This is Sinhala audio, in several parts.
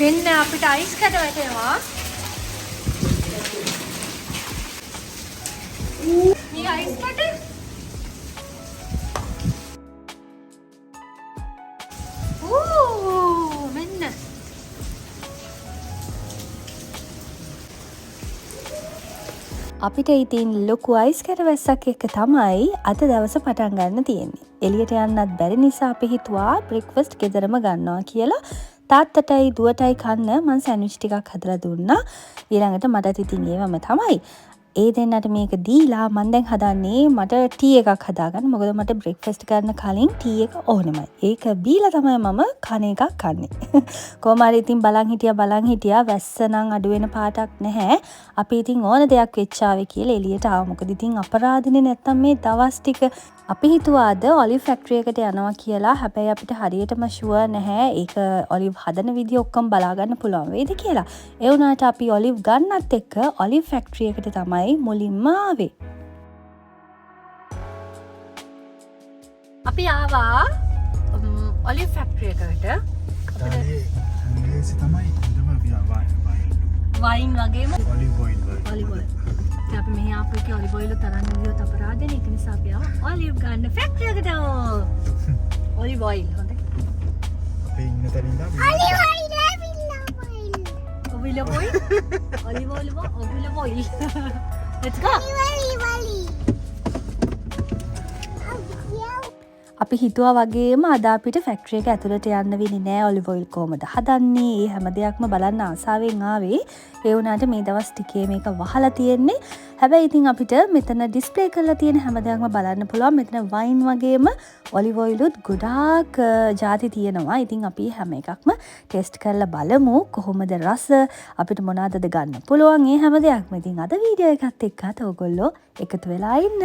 මෙන්න අපිට අයිස් කැට වැටෙනවා. මේ අයිස් කැට ඌ මෙන්න. අපිට ඉතින් ලොකු අයිස් කැට වැස්සක් එක්ක තමයි අද දවස පටන් ගන්න තියෙන්නේ. එළියට යන්නත් බැරි නිසා අපි හිතුවා බ්‍රෙක්ෆාස්ට් ගෙදරම ගන්නවා කියලා. තාත්තටයි දුවටයි කන්න මං සෑන්ඩ්විච් ටිකක් හදලා දුන්නා. ඊළඟට මටත් ඉතින් ඒවම තමයි. ඒ දෙන්නට මේක දීලා මං දැන් හදන්නේ මට ටී එකක් හදාගන්න. මොකද මට බ්‍රෙක්ෆාස්ට් ගන්න කලින් ටී එක ඕනෙමයි. ඒක බීලා තමයි මම කන එකක් කන්නේ. කොහොම හරි ඉතින් බලන් හිටියා බලන් හිටියා වැස්ස නම් අඩු වෙන පාටක් නැහැ. අපි ඉතින් ඕන දෙයක් වෙච්චාවේ කියලා එළියට ආවා. මොකද ඉතින් අපරාධනේ නැත්තම් මේ දවස් ටික අපි හිතුවා අද ඔලිව් ෆැක්ටරි එකට යනවා කියලා. හැබැයි අපිට හරියටම ෂුවර් නැහැ ඒක ඔලිව් හදන විදිය ඔක්කොම බලා ගන්න පුළුවන් වෙයිද කියලා. ඒ වුණාට අපි ඔලිව් ගන්නත් එක්ක ඔලිව් ෆැක්ටරි එකට තමයි මුලින්ම ආවේ. අපි ආවා ඔලිව් ෆැක්ටරි එකට. ඉතාලියේ ඉංග්‍රීසි තමයි හොඳම වයින් වගේම ඔලිව් ඔයිල් වල. Olive oil. ඉතින් අපි මෙහි ආපු එකේ ඔලිව් ඔයිල් තරම් ගියොත් අපරාධනේ. ඒක නිසා අපි ආවා ඔලිව් ගන්න ෆැක්ටරි එකට. ඔලිව් ඔයිල් හොඳයි. අපි ඉන්න තැන ඉඳන් olive oil, olive oil, olive oil. Let's go. අපි හිතුවා වගේම අද අපිට ෆැක්ටරි එක ඇතුළට යන්න වෙන්නේ නෑ. ඔලිව් ඔයිල් කොහමද හදන්නේ? ඒ හැම දෙයක්ම බලන්න ආසාවෙන් ආවේ. ඒ වුණාට මේ දවස් ටිකේ මේක වහලා තියෙන්නේ. හැබැයි ඉතින් අපිට මෙතන ඩිස්ප්ලේ කරලා තියෙන හැම දෙයක්ම බලන්න පුළුවන්. මෙතන වයින් වගේම ඔලිව් ඔයිලුත් ගොඩාක් ජාති තියෙනවා. ඉතින් අපි හැම එකක්ම ටෙස්ට් කරලා බලමු කොහොමද රස, අපිට මොනවාද ගන්න පුළුවන් ඒ හැම දෙයක්ම. ඉතින් අද වීඩියෝ එකත් එක්කත් ඔයගොල්ලෝ එකතු වෙලා ඉන්න.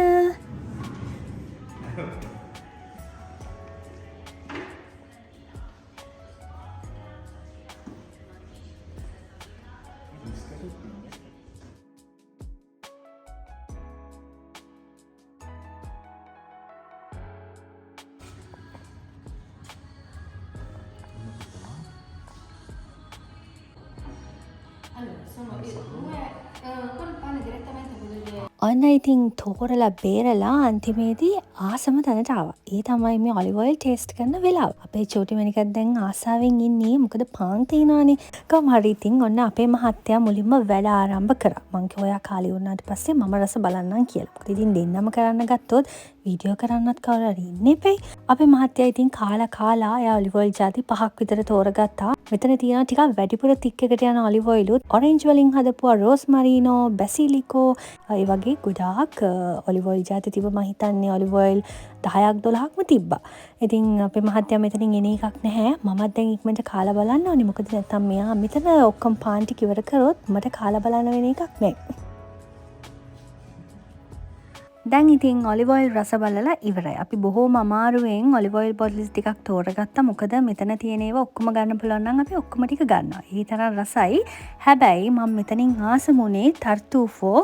ඔන්න ඉතින් තෝරලා බේරලා අන්තිමේදී ආසම තැනට ආවා. ඒ තමයි මේ ඔලිව් ඔයිල් ටේස්ට් කරන වෙලාව. අපේ චූටි මණිකත් දැන් ආසාවෙන් ඉන්නේ. මොකද පාන් තියනවානේ. කොහොම හරි ඉතින් ඔන්න අපේ මහත්තයා මුලින්ම වැඩ ආරම්භ කරා. මං කිව්වා ඔයා කාලේ වුණාට පස්සේ මම රස බලන්නම් කියලා. මොකද ඉතින් දෙන්නම කරන්න ගත්තොත් වීඩියෝ කරන්නත් කවුරු හරි ඉන්න එපැයි. අපේ මහත්තයා ඉතින් කාලා කාලා එයා ඔලිව් ඔයිල් ජාති පහක් විතර තෝරගත්තා. මෙතන තියෙනවා ටිකක් වැඩිපුර තික් එකට යන ඔලිව් ඔයිලුත්, ඔරෙන්ජ් වලින් හදපුවා, රෝස්මරීනෝ, බැසිලිකෝ, ඒ වගේ ගොඩාක් ඔලිව් ඔයිල් ජාති තිබ්බ. මං හිතන්නේ ඔලිව් ඔයිල් 10ක් 12ක්ම තිබ්බා. ඉතින් අපේ මහත්තයා මෙතනින් එන එකක් නැහැ. මමත් දැන් ඉක්මනට කාලා බලන්න ඕනේ. මොකද නැත්තම් මෙයා මෙතන ඔක්කොම පාන් ටික ඉවර කරොත් මට කාලා බලන්න වෙන එකක් නෑ. දැන් ඉතින් ඔලිව් ඔයිල් රස බලලා ඉවරයි. අපි බොහෝම අමාරුවෙන් ඔලිව් ඔයිල් බොටල්ස් ටිකක් තෝරගත්තා. මොකද මෙතන තියෙන ඒවා ඔක්කොම ගන්න පුළුවන් නම් අපි ඔක්කොම ටික ගන්නවා. ඒ තරම් රසයි. හැබැයි මම මෙතනින් ආසම වුණේ තර්තුෆෝ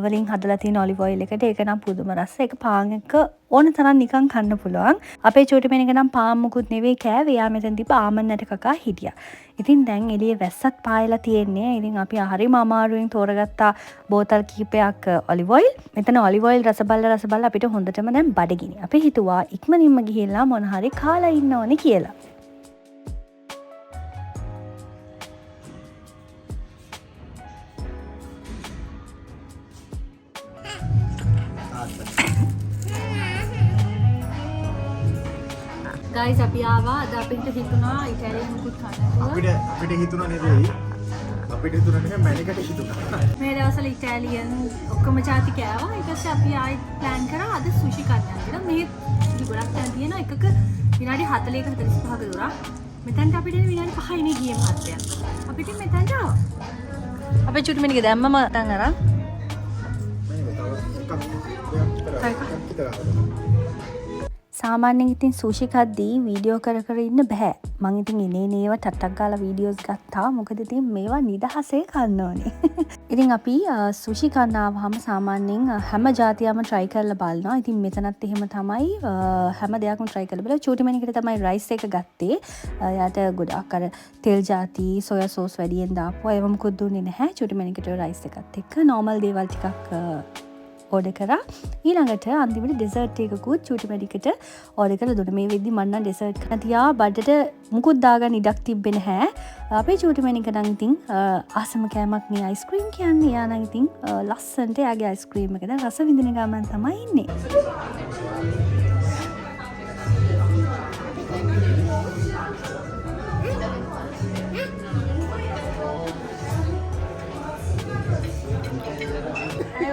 වලින් හදලා තියෙන ඔලිව් ඔයිල් එකට. ඒක නම් පුදුම රස. ඒක පාන් එක ඕන තරම් නිකන් කන්න පුළුවන්. අපේ චූටි මෙනික නම් පාන් මුකුත් නෙවෙයි කෑවේ. එයා මෙතන තිබ්බ ආමන් ඇට කකා හිටියා. ඉතින් දැන් එළියේ වැස්සත් පායලා තියෙන්නේ. ඉතින් අපි හරිම අමාරුවෙන් තෝරගත්තා බෝතල් කිහිපයක් ඔලිව් ඔයිල්. මෙතන ඔලිව් ඔයිල් රස බලලා රස බලලා අපිට හොඳටම දැන් බඩගිනි. අපි හිතුවා ඉක්මනින්ම ගිහිල්ලා මොන හරි කාලා ඉන්න ඕනේ කියලා. ගයිස් අපි ආවා අද අපිට හිතුණා ඉටාලියන් මුකුත් කන්න නැතුව. අපිට හිතුණා නෙවෙයි. අපිට හිතුණා නෙවෙයි මැනිකට හිතුණා. මේ දවස්වල ඉටාලියන් ඔක්කොම ජාති කෑවා. ඊට පස්සේ අපි ආයෙත් ප්ලෑන් කරා අද සුෂි කන්න යන්න කියලා. මේ සුෂි ගොඩක් තැන් තියෙනවා. එකක විනාඩි 40ක 45ක දුරක්. මෙතනට අපිට එන විනාඩි 5යි නේ ගියේ මහත්තයා. අපි ඉතින් මෙතනට ආවා. අපේ චුටි මැනික දැම්මම තන් අරන්. මැනික තව එකක් දෙකක් විතර තව එකක්. එකක් විතර හදන්න. සාමාන්‍යයෙන් ඉතින් සූෂි කද්දී වීඩියෝ කර කර ඉන්න බෑ. මං ඉතින් එනේ නේව ටට්ටක් ගාලා වීඩියෝස් ගත්තා. මොකද ඉතින් මේවා නිදහසේ කන්න ඕනේ. ඉතින් අපි සුෂි කන්න ආවහම සාමාන්‍යයෙන් හැම ජාතියක්ම try කරලා බලනවා. ඉතින් මෙතනත් එහෙම තමයි හැම දෙයක්ම try කරලා බලලා චූටි මැණිකට තමයි රයිස් එක ගත්තේ. එයාට ගොඩාක් අර තෙල් ජාති, සෝයා සෝස් වැඩියෙන් දාපුවා ඒව මොකුත් දුන්නේ නැහැ. චූටි මැණිකට රයිස් එකත් එක්ක නෝමල් දේවල් ටිකක් ඕඩර් කරා. ඊළඟට අන්තිමට ඩෙසර්ට් එකකුත් චූටි මැණිකට ඕඩර් කරලා දුන්නා. මේ වෙද්දි මං නම් ඩෙසර්ට් කන තියා බඩට මුකුත් දාගන්න ඉඩක් තිබ්බේ නැහැ. අපේ චූටි මැණික නම් ඉතින් ආසම කෑමක් මේ අයිස්ක්‍රීම් කියන්නේ. එයා නම් ඉතින් ලස්සනට එයාගේ අයිස්ක්‍රීම් එක දැන් රස විඳින ගමන් තමයි ඉන්නේ.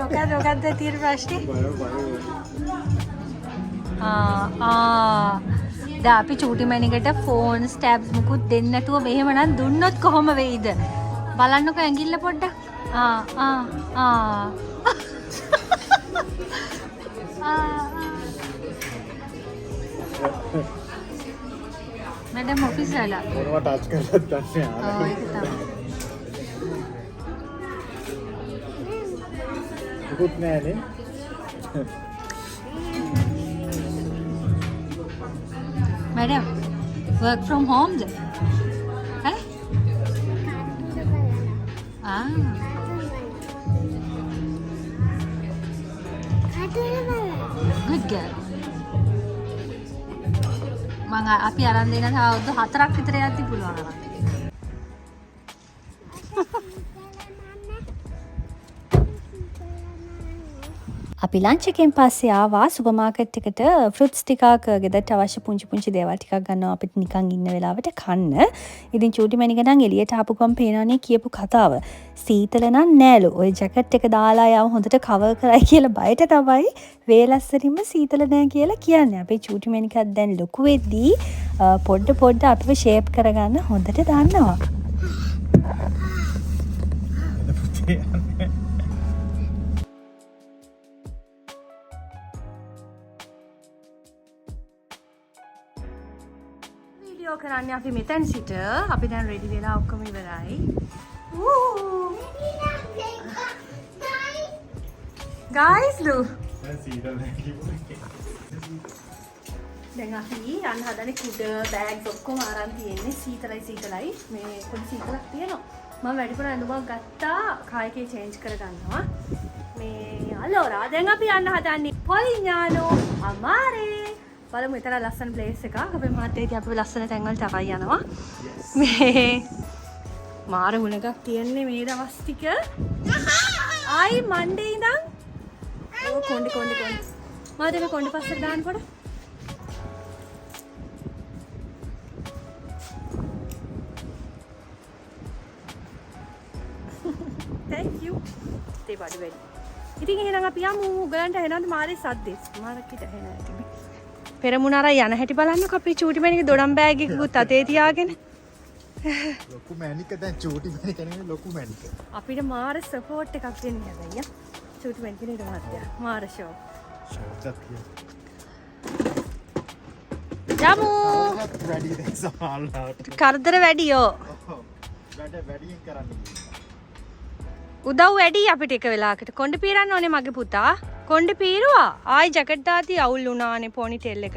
මොකද්ද මොකද්ද තියෙන ප්‍රශ්නේ? ආ ආ දැන් අපි චූටි මැණිකට ෆෝන්ස් ටැබ්ස් මුකුත් දෙන්නේ නැතුව මෙහෙම නම් දුන්නොත් කොහොම වෙයිද? බලන්නකෝ ඇඟිල්ල පොඩ්ඩක්. ආ ආ ආ ආ මැඩම් ඔෆිස් වල මොනවා ටච් කරලත් දන්නේ නැහැ. ඔව් ඒක තමයි. මුකුත් නෑනේ. මැඩම් work from home ද? ඈ? ආ good girl. මං අපි අරන් දෙන තව අවුරුදු 4ක් විතර යද්දි පුළුවන් අරන්. අපි ලන්ච් එකෙන් පස්සේ ආවා සුපර් මාකට් එකට ෆෘට්ස් ටිකක් ගෙදරට අවශ්‍ය පුංචි පුංචි දේවල් ටිකක් ගන්නවා අපිට නිකන් ඉන්න වෙලාවට කන්න. ඉතින් චූටි මැණික නම් එළියට ආපු ගමන් පේනවනේ කියපු කතාව. සීතල නම් නෑලු. ඔය ජැකට් එක දාලා යාව හොඳට කවර් කරයි කියලා බයට තමයි වේලස්සරින්ම සීතල නෑ කියලා කියන්නේ. අපේ චූටි මැණිකත් දැන් ලොකු වෙද්දී පොඩ පොඩ අපිව ෂේප් කරගන්න හොඳට දන්නවා. වීඩියෝ කරන්නේ අපි මෙතෙන් සිට. අපි දැන් රෙඩි වෙලා ඔක්කොම ඉවරයි. ගයිස් ලු. දැන් අපි යන්න හදනේ කුඩ බෑග්ස් ඔක්කොම අරන් තියෙන්නේ. සීතලයි සීතලයි. මේ පොඩි සීතලක් තියෙනවා. මම වැඩිපුර ඇඳුමක් ගත්තා. කායකේ චේන්ජ් කරගන්නවා. මේ අලෝරා දැන් අපි යන්න හදන්නේ පොලිඥානෝ අමාරේ. බලමු එතන ලස්සන ප්ලේස් එකක්. අපේ මහත්තයා ඉතින් අපිව ලස්සන තැන් වලට අරන් යනවා. මේ මාර හුලඟක් තියෙන්නේ මේ දවස් ටික. ආයි මන්ඩේ ඉඳන් ඔව් කොණ්ඩේ කොණ්ඩේ කොණ්ඩේ. මහත්තයා මේ කොණ්ඩේ පස්සට දාන්න පොඩ. Thank you. තේ බඩු වැඩි. ඉතින් එහෙනම් අපි යමු. ඔයගලන්ට ඇහෙනවද මාරේ සද්දේ? මාරක් හිට ඇහෙනවා ඇති මේ. පෙරමුණ අරන් යන හැටි බලන්නකෝ අපේ චූටි මැණික දොඩම් බෑග් එකකුත් අතේ තියාගෙන. ලොකු මැණික දැන් චූටි මැණික නෙමෙයි ලොකු මැණික. අපිට මාර සපෝට් එකක් දෙන්නේ හැබැයි යා. චූටි මැණික නේද මහත්තයා? මාර ෂෝ. ෂෝක් එකක් තියෙනවා. යමු. වැඩි දැන් සමහරවිට. කරදර වැඩියෝ. ඔව්. වැඩ වැඩියෙන් කරන්න ගිහින්. උදව් වැඩි අපිට එක වෙලාවකට. කොණ්ඩ පීරන්න ඕනේ මගේ පුතා. කොණ්ඩ පීරුවා. ආයි ජැකට් දාති අවුල් වුණානේ පොනි ටෙල් එක.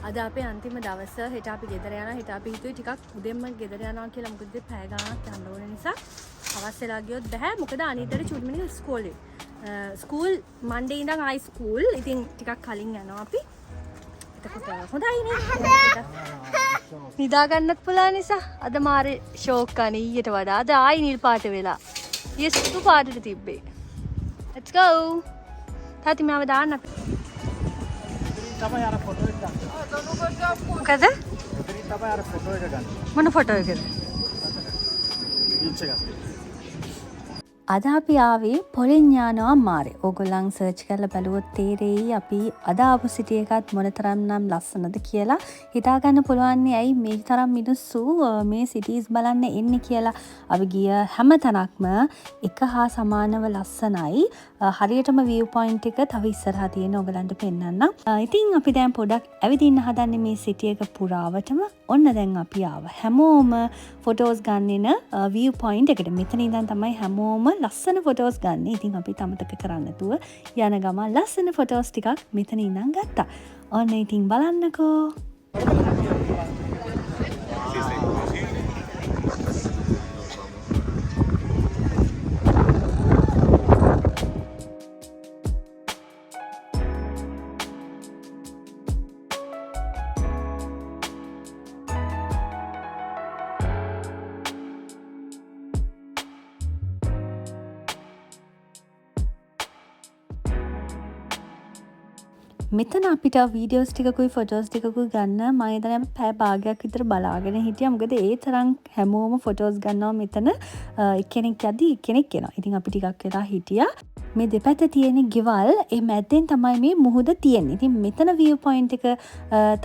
අද අපේ අන්තිම දවස. හෙට අපි ගෙදර යනවා. හෙට අපි හිතුවේ ටිකක් උදෙන්ම ගෙදර යනවා කියලා. මොකද පැය ගාණක් යන්න ඕන නිසා. හවස් වෙලා ගියොත් බෑ. මොකද අනිද්දාට චූටි මැණික ඉස්කෝලේ. ස්කූල් මන්ඩේ ඉඳන් ආයි ස්කූල්. ඉතින් ටිකක් කලින් යනවා අපි. එතකොට හොඳයි නේ. නිදා ගන්නත් පුළුවන් නිසා අද මාරේ ෂෝක් අනේ ඊයට වඩා. අද ආයි නිල් පාට වෙලා. ඊයේ සුදු පාටට තිබ්බේ. Let's go. තාත්ති මාව දාන්න අපි. තමයි අර ෆොටෝ එක ගන්න. මොකද? එතනින් තමයි අර ෆොටෝ එක ගන්න. මොන ෆොටෝ එකද? බීච් එකත්. අද අපි ආවේ පොලිඥානෝ අම්මාරේ. ඕගොල්ලන් සර්ච් කරලා බැලුවොත් තේරෙයි අපි අද ආපු සිටි එකත් මොනතරම්නම් ලස්සනද කියලා. හිතා ගන්න පුළුවන් ඇයි මේ තරම් මිනිස්සු මේ සිටීස් බලන්න එන්නේ කියලා. අපි ගිය හැම තැනක්ම එක හා සමානව ලස්සනයි. හරියටම විව් පොයින්ට් එක තව ඉස්සරහා තියෙන ඕගොල්ලන්ට පෙන්නන්නම්. ඉතින් අපි දැන් පොඩක් ඇවිදින්න හදන්නේ මේ සිටි එක පුරාවටම. ඔන්න දැන් අපි ආවා. හැමෝම ෆොටෝස් ගන්න එන විව් පොයින්ට් එකට. මෙතන ඉඳන් තමයි හැමෝම ලස්සන ෆොටෝස් ගන්න. ඉතින් අපි අමතක කරන්නේ නැතුව යන ගමන් ලස්සන ෆොටෝස් ටිකක් මෙතන ඉඳන් ගත්තා. ඔන්න ඉතින් බලන්නකෝ. මෙතන අපිට වීඩියෝස් ටිකකුයි ෆොටෝස් ටිකකුයි ගන්න මම හිතන්නේ අපි පැය භාගයක් විතර බලාගෙන හිටියා. මොකද ඒ තරම් හැමෝම ෆොටෝස් ගන්නවා මෙතන. එක්කෙනෙක් යද්දි එක්කෙනෙක් එනවා. ඉතින් අපි ටිකක් වෙලා හිටියා. මේ දෙපැත්තේ තියෙන ගෙවල් ඒ මැද්දෙන් තමයි මේ මුහුද තියෙන්නේ. ඉතින් මෙතන විව් පොයින්ට් එක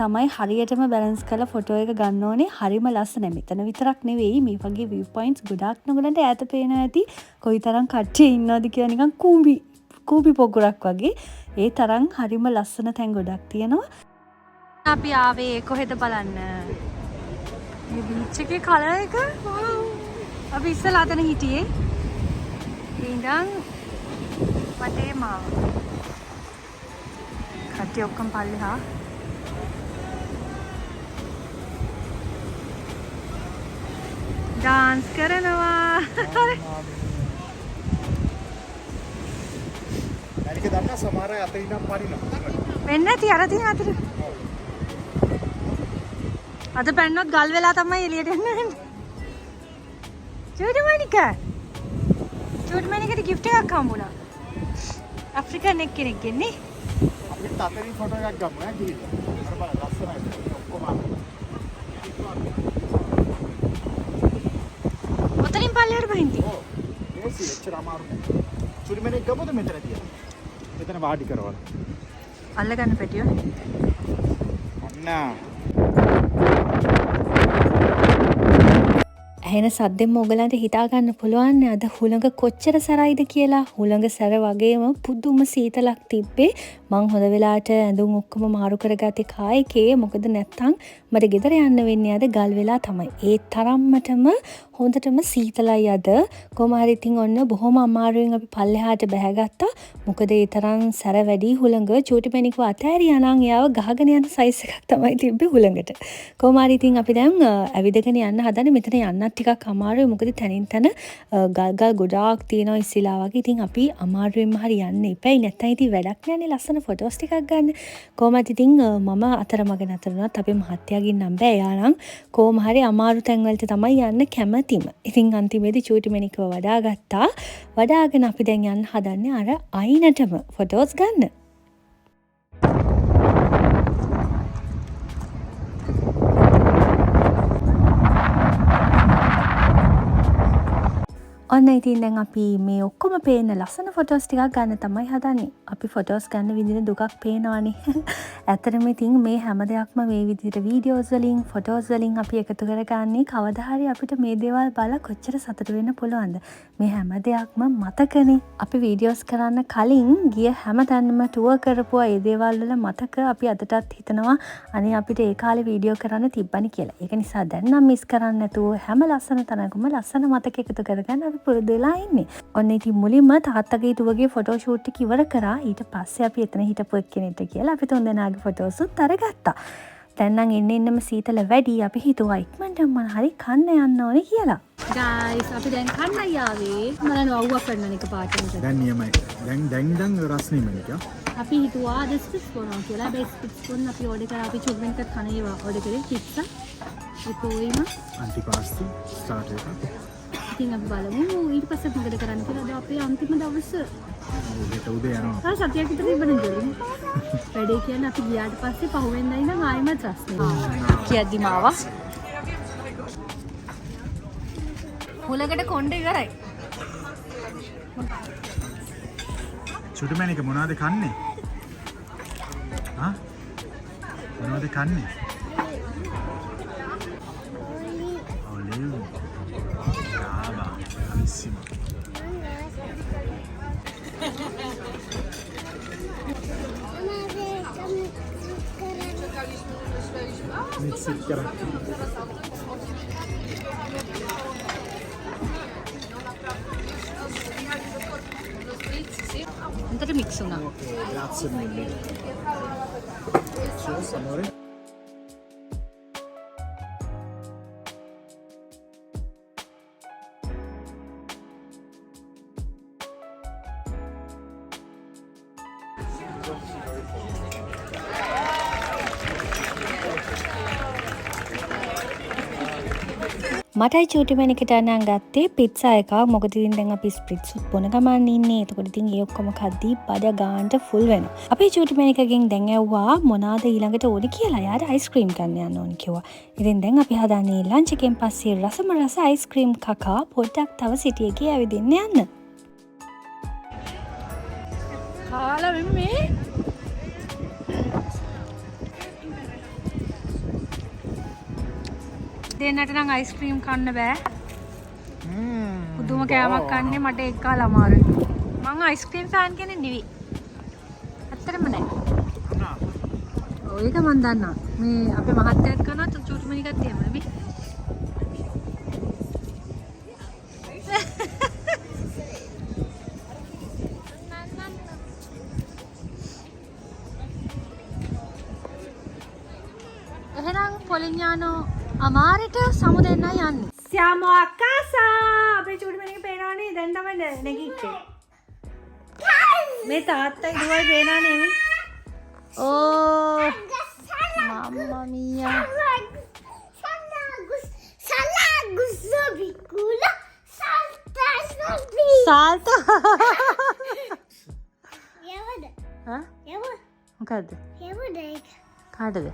තමයි හරියටම බැලන්ස් කරලා ෆොටෝ එක ගන්න ඕනේ. හරිම ලස්සනයි. මෙතන විතරක් නෙවෙයි මේ වගේ විව් පොයින්ට්ස් ගොඩාක් නොගලන්ට ඈත පේනවා ඇති. කොයිතරම් කට්ටිය ඉන්නවද කියලා නිකන් කූඹි පොකුරක් වගේ. ඒ තරම් හරිම ලස්සන තැන් ගොඩක් තියෙනවා. අපි ආවේ කොහෙද බලන්න? මේ බීච් එකේ කලර් එක වව්. අපි ඉස්සෙල්ලා අතන හිටියේ. ඒ ඉඳන් වටේම ආවා. කට්ටිය ඔක්කොම පල්ලෙහා. ඩාන්ස් කරනවා. අනික දන්නා සමහර අය අතරින් නම් පනිනවා. වෙන්නේ නැති අර තියෙන අතර. අද පැන්නොත් ගල් වෙලා තමයි එළියට එන්න වෙන්නේ. චූටි මණික. චූටි මණිකට ගිෆ්ට් එකක් හම්බුණා. ඇෆ්‍රිකන් එක්කෙනෙක්ගෙන් නේ. අපිත් අතරින් ෆොටෝ එකක් ගමු ඈ ගිහිල්ලා. අර බලන්න ලස්සනයි ඔක්කොම. ඔතනින් පල්ලෙහාට බහින්න තියෙන්නේ. ඔව්. ලේසි එච්චර අමාරු නෑ. චූටි මණික ගමුද මෙතන තියලා? මෙතන වාඩි කරවලා. අල්ලගන්න පැටියෝ. ඔන්න. ඇහෙන සද්දෙන්ම ඔයගලන්ට හිතා ගන්න පුළුවන් අද හුළඟ කොච්චර සැරයිද කියලා. හුළඟ සැර වගේම පුදුම සීතලක් තිබ්බේ. මං හොඳ වෙලාවට ඇඳුම් ඔක්කොම මාරු කරගත්තේ කා එකේ. මොකද නැත්තම් මට ගෙදර යන්න වෙන්නේ අද ගල් වෙලා තමයි. ඒ තරම්මටම හොඳටම සීතලයි අද. කොහොම හරි ඉතින් ඔන්න බොහොම අමාරුවෙන් අපි පල්ලෙහාට බැහැගත්තා. මොකද ඒ තරම් සැර වැඩි හුළඟ. චූටි මැණිකව අතෑරියා නම් එයාව ගහගෙන යන සයිස් එකක් තමයි තිබ්බේ හුළඟට. කොහොම හරි ඉතින් අපි දැන් ඇවිදගෙන යන්න හදන්නේ. මෙතන යන්නත් ටිකක් අමාරුයි. මොකද තැනින් තැන ගල් ගල් ගොඩාක් තියෙනවා ඉස්සිලා වගේ. ඉතින් අපි අමාරුවෙන්ම හරි යන්න එපැයි. නැත්තම් ඉතින් වැඩක් නෑනේ ලස්සන ෆොටෝස් ටිකක් ගන්න. කොහොමද ඉතින් මම අතරමඟ නතර වුණත් අපේ මහත්තයාගෙන් නම් බෑ. එයා නම් කොහොම හරි අමාරු තැන් වලට තමයි යන්න කැමතිම. ඉතින් අන්තිමේදී චූටි මැණිකව වඩාගත්තා. වඩාගෙන අපි දැන් යන්න හදන්නේ අර අයිනටම ෆොටෝස් ගන්න. ඔන්න ඉතින් දැන් අපි මේ ඔක්කොම පේන ලස්සන ෆොටෝස් ටිකක් ගන්න තමයි හදන්නේ. අපි ෆොටෝස් ගන්න විඳින දුකක් පේනවනේ. ඇත්තටම ඉතින් මේ හැම දෙයක්ම මේ විදිහට වීඩියෝස් වලින් ෆොටෝස් වලින් අපි එකතු කරගන්නේ කවදා හරි අපිට මේ දේවල් බලලා කොච්චර සතුටු වෙන්න පුළුවන්ද? මේ හැම දෙයක්ම මතකනේ. අපි වීඩියෝස් කරන්න කලින් ගිය හැම තැනම ටුවර් කරපුවා ඒ දේවල් වල මතක අපි අදටත් හිතනවා අනේ අපිට ඒ කාලේ වීඩියෝ කරන්න තිබ්බනේ කියලා. ඒක නිසා දැන් නම් මිස් කරන්නේ නැතුව හැම ලස්සන තැනකම ලස්සන මතක එකතු කරගන්න අපි පුරුදු වෙලා ඉන්නේ. ඔන්න ඉතින් මුලින්ම තාත්තගේ දුවගේ ෆොටෝ ෂූට් එක ඉවර කරා. ඊට පස්සේ අපි එතන හිටපු එක්කෙනෙක්ට කියලා අපි තුන්දෙනාගේ ෆොටෝසුත් අරගත්තා. දැන් නම් එන්න එන්නම සීතල වැඩි. අපි හිතුවා ඉක්මනටම මොන හරි කන්න යන්න ඕනේ කියලා. ගයිස් අපි දැන් කන්නයි ආවේ. බලන්න අවුවක් වෙන්න එක පාටම. දැන් නියමයි. දැන් දැන් ඉඳන් රස්නේ මණික. අපි හිතුවා අද ස්පිට්ස් බොනවා කියලා. හැබැයි ස්පිට්ස් බොන්න අපි ඕඩර් කරා. අපි චුම්බන් එකක් කන ඒවා ඕඩර් කරේ පිට්සා. ඒකෝයිම අන්ටිපාස්ති ස්ටාර්ටර් එක. ඉතින් අපි බලමු ඊට පස්සේ මොකද කරන්න කියලා. අද අපේ අන්තිම දවස. හෙට උදේ යනවා. තව සතියක් විතර තිබ්බනේ ජොලි. වැඩේ කියන්නේ අපි ගියාට පස්සේ පහුවෙන්දා ඉඳන් ආයෙමත් රස්නේ. කියද්දි මාවා. හුලකට කොණ්ඩ ඉවරයි. චුටි මැණික මොනවද කන්නේ? ආ? මොනවද කන්නේ? Olive. Brava. Bravissima. Mix it කරා. හොඳට මික්ස් වුණා. Okay, grazie mille. Cheers, amore. මටයි චූටි මැණිකට නම් ගත්තේ පිට්සා එකක්. මොකද ඉතින් දැන් අපි ස්ප්‍රිට්ස් බොන ගමන් ඉන්නේ. එතකොට ඉතින් ඒ ඔක්කොම කද්දී බඩ ගානට ෆුල් වෙනවා. අපේ චූටි මැණිකගෙන් දැන් ඇහුවා මොනවාද ඊළඟට ඕනි කියලා. එයාට අයිස්ක්‍රීම් කන්න යන්න ඕනි කිව්වා. ඉතින් දැන් අපි හදන්නේ ලන්ච් එකෙන් පස්සේ රසම රස අයිස්ක්‍රීම් කකා පොඩ්ඩක් තව සිටි එකේ ඇවිදින්න යන්න. කාලා මේ දෙන්නට නම් අයිස්ක්‍රීම් කන්න බෑ. පුදුම කෑමක් කන්නේ, මට එක් කාලා අමාරුයි. මං අයිස්ක්‍රීම් ෆෑන් කෙනෙක් නෙවෙයි. ඇත්තටම නෑ. ඔව්, ඒක මං දන්නවා. මේ අපේ මහත්තයාත් කනවා, චූටි මණිකත් එහෙම නෙමෙයි. එහෙනම් පොලිඥානෝ අමාරට සමු දෙන්න යන්නේ. Siamo a casa. අපේ චූටි මණික පේනවනේ, දැන් තමයි නැගිට්ටේ. මේ තාත්තයි දුවයි පේනවනේ නෙමෙයි. ඕ මම්මා මීයා. Salta. හා, මොකද්ද? කාටද?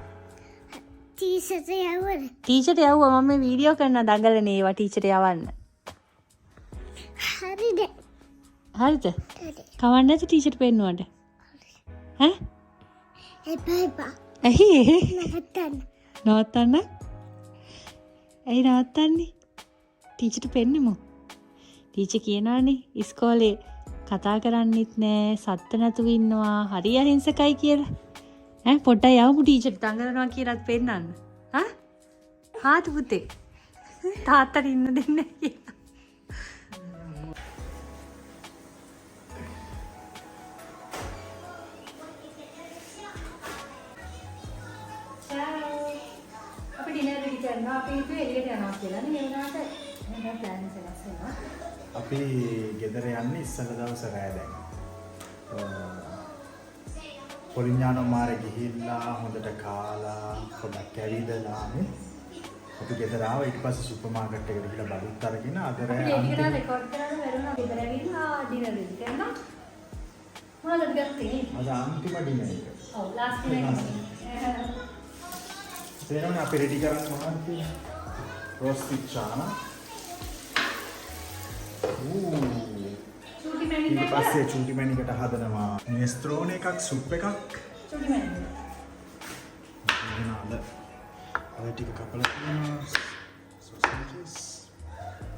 ටීචර්ට යවන්න. ටීචර්ට යවුවා. මම මේ වීඩියෝ කරන දඟලන ඒවා ටීචර්ට යවන්න. හරිද? හරිද? හරි. කවන්නේ නැද්ද ටීචර්ට පෙන්නුවට? ඈ? එපා එපා. ඇයි? නවත්තන්න. නවත්තන්න? ඇයි නවත්තන්නේ? ටීචර්ට පෙන්නමු. ටීචර් කියනවානේ ඉස්කෝලේ කතා කරන්නෙත් නෑ, සත්ත නැතුව ඉන්නවා, හරි අහිංසකයි කියලා. ඈ, පොඩ්ඩක් යවමු ටීචර්ට දඟලනවා කියලාත් පෙන්නන්න. ආ? හාතු පුතේ. තාත්තට ඉන්න දෙන්නේ නෑ කියලා. අපි ඩිනර් රෙඩි කරනවා. අපි හිතුවේ එළියට යනවා කියලා නේ. ඒ වුණාට එහෙනම් ප්ලෑන්ස් වෙනස් වෙනවා. අපි ගෙදර යන්නේ ඉස්සෙල්ල දවස රෑ දැන්. පොලිඥානෝ මාරේ ගිහිල්ලා හොඳට කාලා පොඩක් ඇවිදලා නේ අපි ගෙදර ආවා. ඊට පස්සේ සුපර් මාකට් එකට ගිහලා බඩුත් අරගෙන අද රෑ අපි අන්තිම ඩිනර් රෙකෝඩ් කරන්න බැරුණා. ගෙදර ඇවිල්ලා ඩිනර් රෙඩි කරනවා. මොනවද අපි ගත්තේ? අද අන්තිම ඩිනර් එක. ඔව්, ලාස්ට් ඩිනර් එක. තේරෙනවනේ අපි රෙඩි කරන්නේ මොනවද කියලා. රොස්ටිචානා. ඌ චූටි ඊට මැණිකට. පස්සේ චූටි මැණිකට හදනවා මිනස්ත්‍රෝන එකක්, සුප් එකක්. චූටි මැණිකට. එහෙම අල අල ටික කපලා තියෙනවා, සොසේජස්.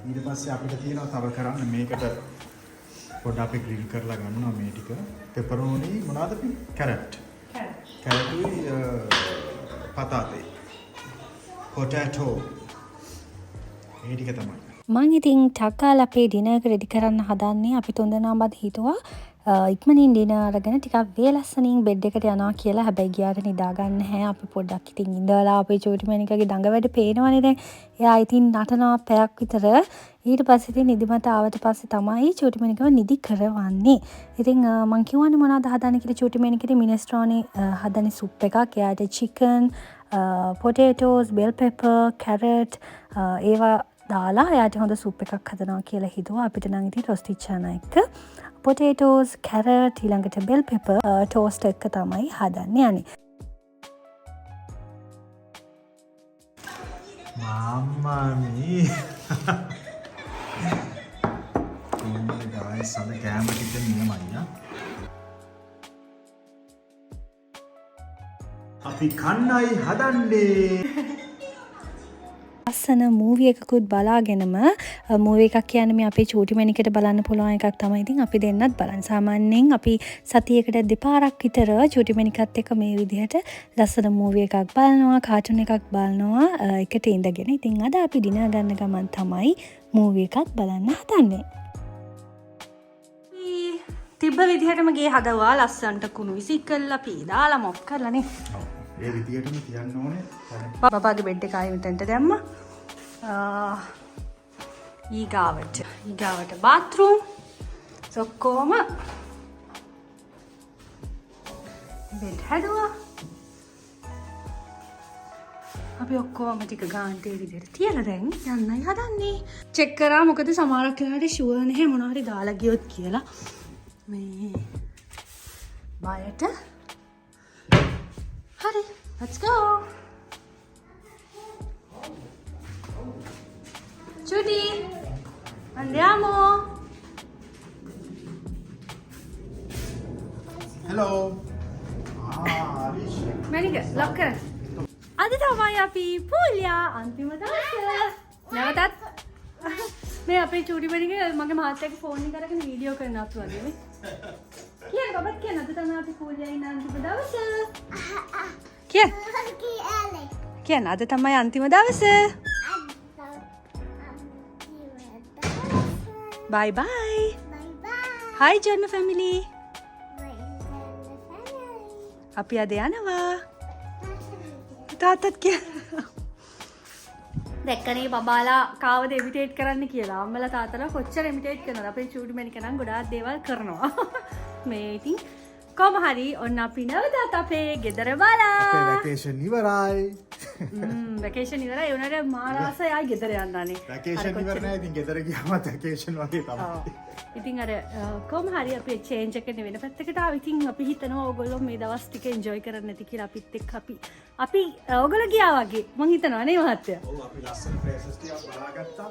ඊට පස්සේ අපිට තියෙනවා තව කරන්න මේකට පොඩ්ඩ අපි ග්‍රිල් කරලා ගන්නවා මේ ටික. පෙපරෝනි මොනවද අපි? කැරට්. කැරට්. කැරටුයි පතාතේ. පොටැටෝ. ඒ ටික තමයි. මං ඉතින් ටක් ගාලා අපේ ඩිනර් එක රෙඩි කරන්න හදන්නේ. අපි තුන්දෙනාම හිතුවා ඉක්මනින් ඩිනර් අරගෙන ටිකක් වේලස්සනින් බෙඩ් එකට යනවා කියලා. හැබැයි ගියාට නිදා ගන්න නැහැ. අපි පොඩ්ඩක් ඉතින් ඉඳලා අපේ චූටි මැණිකගේ දඟ වැඩ පේනවනේ දැන්. එයා ඉතින් නටනවා පැයක් විතර. ඊට පස්සේ ඉතින් නිදිමත ආවට පස්සේ තමයි චූටි මැණිකව නිදි කරවන්නේ. ඉතින් මං කිව්වනේ මොනවද හදන්නේ කියලා චූටි මැණිකට. මිනස්ට්‍රෝනේ හදන්නේ සුප් එකක්. එයාට චිකන්, පොටේටෝස්, බෙල් පෙපර්, කැරට් ඒවා දාලා එයාට හොඳ සුප් එකක් හදනවා කියලා හිතුවා. අපිට නම් ඉතින් රොස්ටිචානා එක්ක පොටේටෝස්, කැරට්, ඊළඟට බෙල් පෙපර් ටෝස්ට් එක තමයි හදන්න යන්නේ. Mamma mia. කොහොමද guys? ලස්සන කෑම ටික නියමයි ආ. අපි කන්නයි හදන්නේ. ලස්සන මූවි එකකුත් බලාගෙනම, මූවි එකක් කියන්නේ මේ අපේ චූටි මැණිකට බලන්න පුළුවන් එකක් තමයි. ඉතින් අපි දෙන්නත් බලන්න. සාමාන්‍යයෙන් අපි සතියකට දෙපාරක් විතර චූටි මැණිකත් එක්ක මේ විදිහට ලස්සන මූවි එකක් බලනවා, කාටුන් එකක් බලනවා එකට ඉඳගෙන. ඉතින් අද අපි ඩිනර් ගන්න ගමන් තමයි මූවි එකක් බලන්න හදන්නේ. තිබ්බ විදිහටම ගේ හදවා ලස්සනට කුණු විසි කරලා පී දාලා මොප් කරලා නේ. ඔව්. ඒ විදිහටම තියන්න ඕනේ. බබාගේ බෙඩ් එක ආයෙ මෙතනට දැම්මා. ඊගාවට බාත්රූම් ඔක්කොම බෙඩ් හැදුවා. අපි ඔක්කොම ටික ගානට ඒ විදිහට තියලා දැන් යන්නයි හදන්නේ. චෙක් කරා මොකද සමහරක් වෙලාවට ෂුවර් නැහැ මොනවා හරි දාලා ගියොත් කියලා. මේ බයට. හරි, let's go. Judy, andiamo. Hello. හරි. මැනික ලොක් කර. අද තමයි අපි පූල්යා අන්තිම දවස. නැවතත් මේ අපේ චූටි මැනික මගේ මහත්තයාගේ ෆෝන් එක අරගෙන වීඩියෝ කරන අපු වගේ නේ. කියන්න බබත් කියන්න අද තමයි අපි පූල්යා ඉන්න අන්තිම දවස. කියන්න. කියන්න අද තමයි අන්තිම දවස. Bye bye. Bye bye. Hi Janma family. Bye family. අපි අද යනවා. තාත්තත් කියන්න. දැක්කනේ බබාලා කාවද ඉමිටේට් කරන්න කියලා. අම්මලා තාත්තලා කොච්චර ඉමිටේට් කරනවද? අපේ චූටි මැනික නම් ගොඩාක් දේවල් කරනවා. මේ ඉතින් කොහොම හරි ඔන්න අපි නැවතත් අපේ ගෙදර බලා. අපේ වැකේෂන් ඉවරයි. වැකේෂන් ඉවරයි. ඒ වුණාට මාර ආසයි ආයි ගෙදර යන්න අනේ. වැකේෂන් ඉවර නෑ. ඉතින් ගෙදර ගියාම වැකේෂන් වගේ තමයි. ඔව්. ඉතින් අර කොහොම හරි අපේ චේන්ජ් එක වෙන පැත්තකට ආවා. ඉතින් අපි හිතනවා ඕගොල්ලෝ මේ දවස් ටික එන්ජොයි කරන්න ඇති කියලා අපිත් එක්ක අපි ඕගොල්ලෝ ගියා වගේ මං හිතනවා නේ මහත්තයා. ඔව්, අපි ලස්සන ප්ලේසස් ටිකක් බලාගත්තා.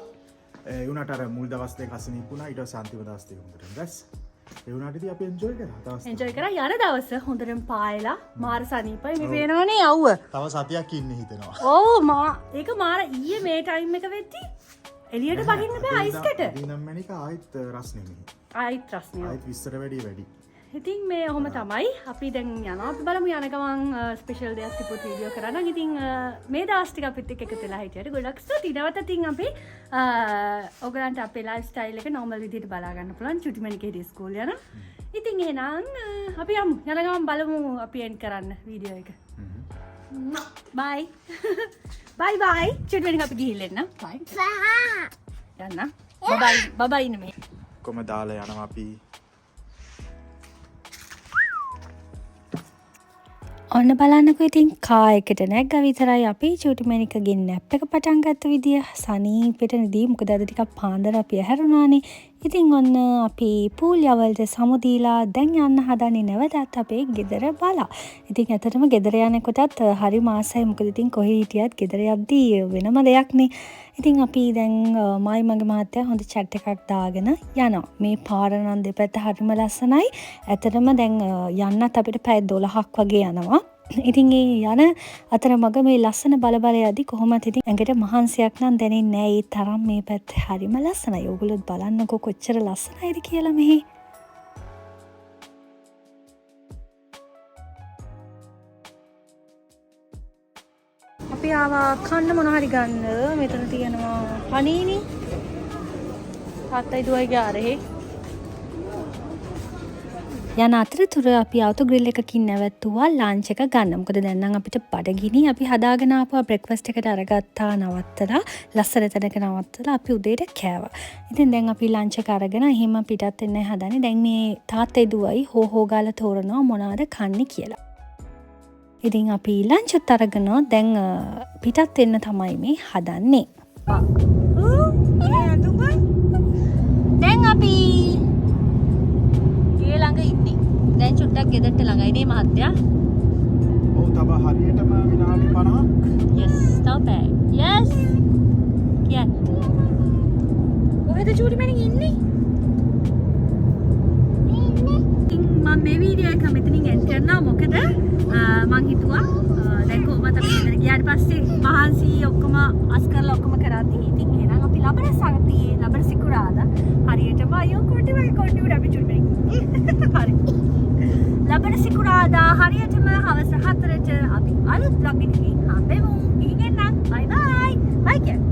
ඒ වුණාට අර මුල් දවස් දෙක අසනීප වුණා. ඊට පස්සේ අන්තිම දවස් ටික හොඳටම රැස්. ඒ වුණාට ඉතින් අපි එන්ජොයි කරා. දවස් දෙක. එන්ජොයි කරා. යන දවස හොඳටම පායලා මාර සනීපයි. මේ පේනවනේ අවුව. තව සතියක් ඉන්න හිතෙනවා. ඔව්, ඒක මාර ඊයේ මේ ටයිම් එක වෙද්දි එළියට බහින්න බෑ අයිස් කැට. අද ඉඳන් මැනික ආයෙත් රස්නේ මෙහි. ආයෙත් රස්නේ. ආයෙත් 20ට වැඩි වැඩි. ඉතින් මේ ඔහොම තමයි අපි දැන් යනවා. අපි බලමු යන ගමන් ස්පෙෂල් දෙයක් තිබ්බොත් වීඩියෝ කරන්න. ඉතින් මේ දවස් ටික අපිත් එක්ක එකතු වෙලා හිටියට ගොඩක් ස්තුතියි. නැවතත් ඉතින් අපි ඔයගලන්ට අපේ ලයිෆ් ස්ටයිල් එක නෝමල් විදිහට බලා ගන්න පුළුවන්. චුටි මැනිකේ හිටිය ස්කූල් යන. ඉතින් එහෙනම් අපි යමු. යන ගමන් බලමු අපි එන්ඩ් කරන්න වීඩියෝ එක. බයි. බයි බයි. චුටි මැනික අපි ගිහිල්ලා එන්න. බයි. බයි. යන්න. බබයි බබයි නෙමෙයි. කොහම දාලා යනවා අපි. ඔන්න බලන්නකෝ ඉතින් කා එකට නැග්ගා විතරයි අපි චූටි මැනිකගේ නැප් එක පටන් ගත්ත විදිය. සනීපෙට නිදී. මොකද අද ටිකක් පාන්දර අපි ඇහැරුණානේ. ඉතින් ඔන්න අපි පූල් යවලට සමුදීලා දැන් යන්න හදන්නේ නැවතත් අපේ ගෙදර බලා. ඉතින් ඇත්තටම ගෙදර යනකොටත් හරි ආසයි. මොකද ඉතින් කොහේ හිටියත් ගෙදර යද්දී වෙනම දෙයක්නේ. ඉතින් අපි දැන් මයි මගේ මහත්තයා හොඳ චැට් එකක් දාගෙන යනවා. මේ පාර නම් දෙපැත්ත හරිම ලස්සනයි. ඇත්තටම දැන් යන්නත් අපිට පැය 12ක් වගේ යනවා. ඉතින් ඒ යන අතරමඟ මේ ලස්සන බල බල යද්දි කොහොමත් ඉතින් ඇඟට මහන්සියක් නම් දැනෙන්නේ නෑ. ඒ තරම් මේ පැත්ත හරිම ලස්සනයි. ඔයගොල්ලොත් බලන්නකෝ කොච්චර ලස්සනයිද කියලා මෙහි. අපි ආවා කන්න මොන හරි ගන්න. මෙතන තියෙනවා පනීනි. තාත්තයි දුවයි ගාරේ. යන අතරතුර අපි අවුටෝ ග්‍රිල් එකකින් නැවැත්තුවා ලන්ච් එක ගන්න. මොකද දැන් නම් අපිට බඩගිනි. අපි හදාගෙන ආපුවා බ්‍රෙක්ෆාස්ට් එකට අරගත්තා නවත්තලා ලස්සන තැනක නවත්තලා අපි උදේට කෑවා. ඉතින් දැන් අපි ලන්ච් එක අරගෙන එහෙම පිටත් වෙන්නයි හදන්නේ. දැන් මේ තාත්තයි දුවයි හෝ හෝ ගාලා තෝරනවා මොනවාද කන්නේ කියලා. ඉතින් අපි ලන්ච් උත් අරගෙන දැන් පිටත් වෙන්න තමයි මේ හදන්නේ. දැන් අපි ගේ ළඟ ඉන්නේ. දැන් චුට්ටක් ගෙදරට ළඟයි නේ මහත්තයා? ඔව්, තව හරියටම විනාඩි 50ක්. Yes, තව පැය. Yes. කියන්න. කොහෙද චූටි මැණික් ඉන්නේ? මම මේ වීඩියෝ එක මෙතනින් එන්ඩ් කරනවා. මොකද මං හිතුවා දැන් කොහොමද අපි ගෙදර ගියාට පස්සේ මහන්සි ඔක්කොම අස් කරලා ඔක්කොම කරද්දි. ඉතින් එහෙනම් අපි ලබන සතියේ, ලබන සිකුරාදා හරියටම, අයියෝ කොටි වගේ කොටි උඩ අපි චුට්ටක්. හරි. ලබන සිකුරාදා හරියටම හවස 4ට අපි අලුත් ව්ලොග් එකකින් හම්බෙමු. ගිහින් එන්නම්. බයි බයි. බයි කියන්න.